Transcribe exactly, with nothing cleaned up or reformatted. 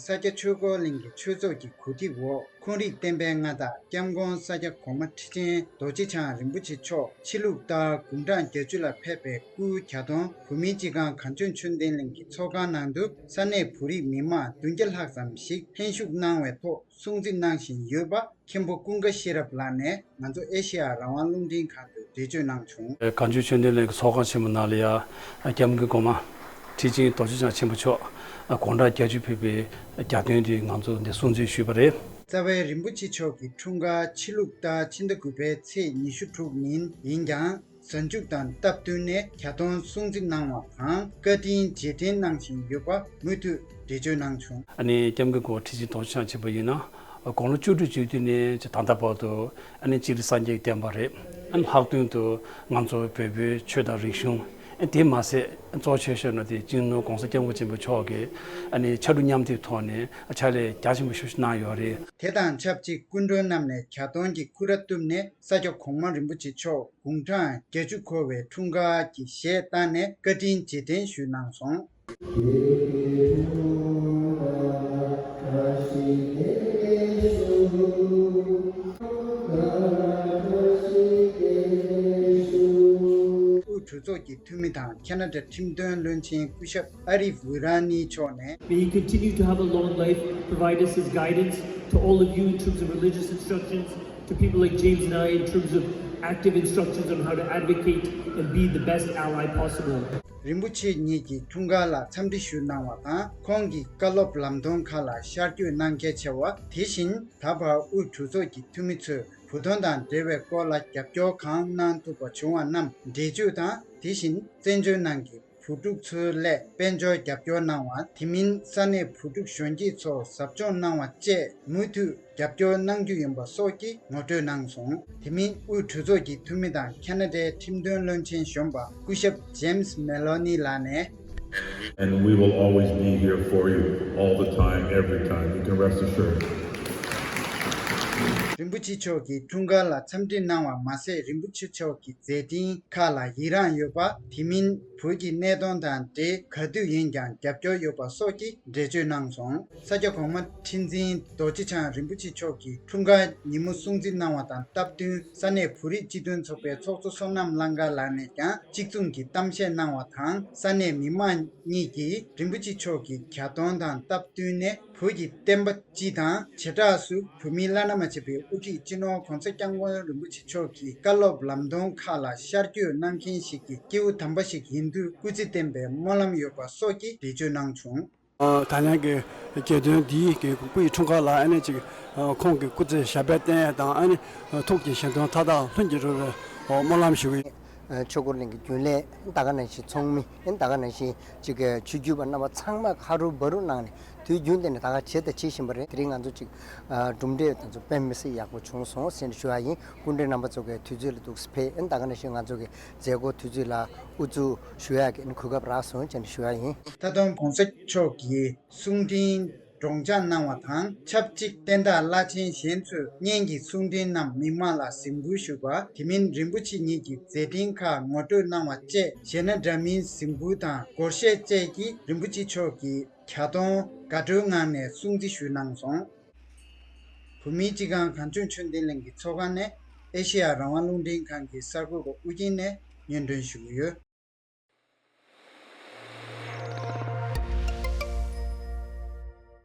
ས་སྐྱ་ཆོས་འཁོར་གླིང་གི་ཆོས་ཚོགས་ཀྱི་གོ་སྒྲིག་འོག་ཁོང་རིགས་བསྟན་པའི་མངའ་བདག་སྐྱབས་མགོན་ས་སྐྱ་གོང་མ་ཁྲི་ཆེན་རྡོ་རྗེ་འཆང་རིན་པོ་ཆེ་མཆོག་ཕྱི་ལུགས་ལྟར་དགུང་གྲངས་བརྒྱད་ཅུ་ལ་ཕེབས་པའི་སྐུའི་གྱ་སྟོན་བོད་མིའི་སྤྱི་ཁང་གངས་ལྗོངས་ཆོས་ལྡན་གླིང་གི་ཚོགས་ཁང་ནང་དུ་ས་གནས་བོད་རིགས་མི་མང་བདུན་བརྒྱ་ལྷག་ཙམ་ཞིག་ལྷན་ཞུགས་གནང་བའི་ཐོག་སྲུང་བརྩི་གནང་བཞིན་ཡོད་པ། མཁན་པོ་ཀུན་དགའ་ཤེས་རབ་ལགས་ནས་ང་ཚོ་ཨེ་ཤེ་ཡ་རང་དབང་རླུང་འཕྲིན་ཁང་དུ་འགྲེལ་བརྗོད་གནང་བྱུང་། གངས་ལྗོངས་ཆོས་ལྡན་གླིང་གི་ཚོགས་ཁང་ཆེན་མོ་ནང་ལ་ཡང་སྐྱབས་མགོན་གོང་མ་ཁྲི་ཆེན་རྡོ་རྗེ་འཆང་ཆེན་པོ་མཆོག་དགུང་གྲངས་བརྒྱད་ཅུ་ཕེབས་པའི་གྱ་སྟོན་དེ་ང་ཚོ་འདིར་སྲུང་བརྩི་ཞུས་པ་རེད། རྩ་བའི་རིན་པོ་ཆེ་མཆོག་གི་འཁྲུངས་སྐར་ཕྱི་ལུགས་ལྟར་ཕྱི་ཟླ་དགུ་པའི་ཚེས་ཉི་ཤུ་དྲུག་ཉིན་ཡིན་ཀྱང་། གཟའ་མཇུག་དང་སྟབས་བསྟུན་ནས་གྱ་སྟོན་སྲུང་བརྩི་གནང་བ་དང་བཀའ་དྲིན་རྗེས་དྲན་གནང་བཞིན་ཡོད་པ་མུ་མཐུད་འགྲེལ་བརྗོད་གནང་བྱུང་། ཨ་ནི་སྐྱབས་མགོན་གོང་མ་ཁྲི་ཆེན་རྡོ་རྗེ་འཆང་ཆེན་པོ་ཡིན་ན་དགུང་ལོ་བཅུ་དྲུག་བརྒྱུད་དུས་ནས་ད་ལྟ་བར་དུ་ཨ་ནི་སྤྱིར་སངས་རྒྱས་ཀྱི་བསྟན་པ་རེད། ཨ་ནི་ལྷག་དོན་དུ་ང་ཚོ་བོད་པའི་ཆོས་དང་རིག་གཞུང་ཨ་དེ་མ་ཟད་གཙོ་ཆེ་ཤོས་ནི་དེ་སྤྱི་ནོར་༸གོང་ས་༸སྐྱབས་མགོན་ཆེན་པོ་མཆོག་གིས་ཨ་ནི་ཕྱར་གྲུ་མཉམ་འདེགས་ཐོག་ནས་ཕྱག་ལས་རྒྱ་ཆེན་པོ་ཞེ་པོ་ཅིག་གནང་ཡོད་རེད། དེ་དང་ཆབས་ཅིག་སྐུ་མགྲོན་རྣམས་ནས་གྱ་སྟོན་གྱི་སྐུ་ར་བཏུམས་ནས་ས་སྐྱ་གོང་མ་རིན་པོ་ཆེ་མཆོག་དགུང་གྲངས་བརྒྱད་ཅུ་འཁོར་བའི་འཁྲུངས་སྐར་གྱི་གཞས་བཏང་ནས་བཀའ་དྲིན་རྗེས་དྲན་ཞུས་གནང་སོང་། དབུས་གྲོས་ཚོགས་ཀྱི་འཐུས་མི་དང་ཁ་ན་ཌ་ཁྲིམས་དོན་བློན་ཆེན་སྐུ་ཞབས་ཨ་རིབ་ཝི་ར་ནི་མཆོག་ནས། May he continue to have a long life, provide us his guidance, to all of you in terms of religious instructions, to people like James and I in terms of active instructions on how to advocate and be the best ally possible. རིན་པོ་ཆེ་ཉིད་ཀྱི་འཁྲུངས་སྐར་ལ་འཚམས་འདྲི་ཞུ་གནང་བ་དང་ཁོང་གི་བཀའ་སློབ་ལམ་སྟོན་ཁག་ལ་ཤར་བསྐྱོད་གནང་གལ་ཆེ་བ། དེ་བཞིན་ད་བར་དབུས་གྲོས་ཚོགས་ཀྱི་འཐུས་མི་ཚོས་བོད་དོན་དང་འབྲེལ་བའི་སྐོར་ལ་རྒྱབ་སྐྱོར་གང་གནང་ཐུབ་པ་བྱུང་བ་རྣམས་འགྲེལ་བརྗོད་དང་དེ་བཞིན་བཙན་བྱོལ་ནང་གི་བོད་ཕྲུག་ཚོའི་སླད་དཔལ་འབྱོར་རྒྱབ་སྐྱོར་གནང་བ། དེ་མིན་ས་གནས་བོད་ཕྲུག་གཞོན་སྐྱེས་ཚོར་ཟབ་སྦྱོང་གནང་བ་བཅས་མུ་མཐུད་རྒྱབ་སྐྱོར་གནང་རྒྱུ་ཡིན་པ་སོགས་ཀྱི་ངོ་སྤྲོད་གནང་སོང་། དེ་མིན་དབུས་གྲོས་ཚོགས་ཀྱི་འཐུས་མི་དང་ཁ་ན་ཌའི་ཁྲིམས་དོན་བློན་ཆེན་གཞོན་པ་སྐུ་ཞབས་ཇེམ་སི་མེ་ལོ་ནི་ལགས་ནས། And we will always be here for you all the time, every time. You can rest assured. རིན་པོ་ཆེ་མཆོག་གི་འཁྲུངས་སྐར་ལ་འཚམས་འདྲི་གནང་བ་མ་ཟད་རིན་པོ་ཆེ་མཆོག་གི་མཛད་འཕྲིན་ཁག་ལ་ཡི་རངས་ཡོད་པ། དེ་མིན་བོད་ཀྱི་གནད་དོན་དང་འབྲེལ་ག་དུས་ཡིན་ཀྱང་རྒྱབ་སྐྱོར་ཡོད་པ་སོགས་ཀྱི་འགྲེལ་བརྗོད་གནང་སོང་། ས་སྐྱ་གོང་མ་ཁྲི་འཛིན་རྡོ་རྗེ་འཆང་རིན་པོ་ཆེ་མཆོག་གི་འཁྲུངས་སྐར་ཉིན་མོ་སྲུང་བརྩི་གནང་བ་དང་སྟབས་བསྟུན་ས་གནས་བོད་རིགས་སྤྱི་མཐུན་ཚོགས་པའི་ཚོགས་གཙོ་བསོད་ནམས་གླང་དཀར་ལགས་ནས་ཀྱང་གཅིག་མཚུངས་ཀྱི་གཏམ་བཤད་གནང་བ་དང་ས་གནས་མི་མང་གཉིས་ཀྱིས་རིན་པོ་ཆེ་མཆོག་གི་གྱ་སྟོན་དང་སྟབས་བསྟུན་ནས་བོད་ཀྱི་བསྟན་པ་སྤྱི་དང་བྱེ་བྲག་སུ་བོད་མིའི་བླ་ན་མ་མཆིས་པའི་དབུ་ཁྲིད་སྤྱི་ནོར་༸གོང་ས་༸སྐྱབས་མགོན་རིན་པོ་ཆེ་མཆོག་གི་བཀའ་སློབ་ལམ་སྟོན་ཁག་ལ་ཤར་བསྐྱོད་གནང་མཁན་ཞིག་གི་སྐྱེས་བུ་དམ་པ་ཞིག་ཡིན་དུས་སྐུ་ཚེ་བརྟན་པའི་སྨོན་ལམ་ཡོད་པ་སོགས་ཀྱི་འགྲེལ་བརྗོད་གནང་བྱུང་། ད་ལན་གྱི་གྱ་སྟོན་འདིའི་གི་སྐུ་ཡི་འཁྲུངས་སྐར་ལ་ཨ་ནི་ཅིག་ཁོང་གི་སྐུ་ཚེ་ཞབས་པད་བརྟན་ཡ་དང་ཨ་ནི་ཐུགས་ཀྱི་བཞེད་དོན་མཐའ་དག་ལྷུན་གྱིས་གྲུབ་པའི་སྨོན་ལམ་ཞུ་གི་ཡིན། ཆོས་འཁོར་གླིང་གི་རྒྱུན་ལས་ད་ག་ནང་བཞིན་ཚོགས་མི་ད་ག་ནང་བཞིན་ཅིག་གི་ཆོས་བརྒྱུད་པ་རྣམ་པ་ཚང་མ་ཧ་རུ་བ་རུ་གནང་ནས་དུས་རྒྱུན་དེ་ནས་ད་ག་བྱས་དང་བྱེད་བཞིན་པ་རེད། དེ་རིང་ང་ཚོ་ཅིག་གྲུབ་འབྲས་དེ་ཚོ་དཔེ་མི་སྲིད་ཡག་པོ་བྱུང་སོང་ཟེར་ནས་ཞུ་ཡ་ཡིན། སྐུ་མགྲོན་རྣམ་པ་ཚོ་གི་དུས་ཚོད་ལ་འདུག་སེ་ཕེབས་ཨེ་ད་ག་ནང་བཞིན་ང་ཚོ་གི་མཛད་སྒོ་དུས་ཚོད་ལ་དབུ་འཛུགས་ཞུ་ཡ་གི་གོ་སྐབས་རག་སོང་ཟེར་ནས་ཞུ་ཡ་ཡིན། མཐའ་དོན་༸གོང་ས་མཆོག་གིས་གསུང་འཕྲིན་སྒྲོག་སྦྱང་གནང་བ་དང་ཆབས་ཅིག་བསྟན་བདག་བླ་ཆེན་གཞན་ཚོས་སྙན་གྱི་གསུང་འཕྲིན་རྣམས་མི་མང་ལ་གཟིགས་འབུལ་ཞུས་པ། དེ་མིན་རིན་པོ་ཆེ་ཉིད་ཀྱི་མཛད་འཕྲིན་ཁག་ངོ་སྤྲོད་གནང་བ་བཅས་གཞས་སྣ་འདྲ་མིན་གཟིགས་འབུལ་དང་སྒོར་གཞས་བཅས་ཀྱིས་རིན་པོ་ཆེ་མཆོག་གི་གྱ་སྟོན་དགའ་སྤྲོའི་ངང་ནས་སྲུང་བརྩི་ཞུས་གནང་སོང་། བོད་མིའི་སྤྱི་ཁང་གངས་ལྗོངས་ཆོས་ལྡན་གླིང་གི་ཚོགས་ཁང་ནས་ཨེ་ཤེ་ཡ་རང་དབང་རླུང་འཕྲིན་ཁང་གི་གསར་འགོད་པ་ཨུ་རྒྱན་ནས་སྙན་སྒྲོན་ཞུ་གི་ཡོད།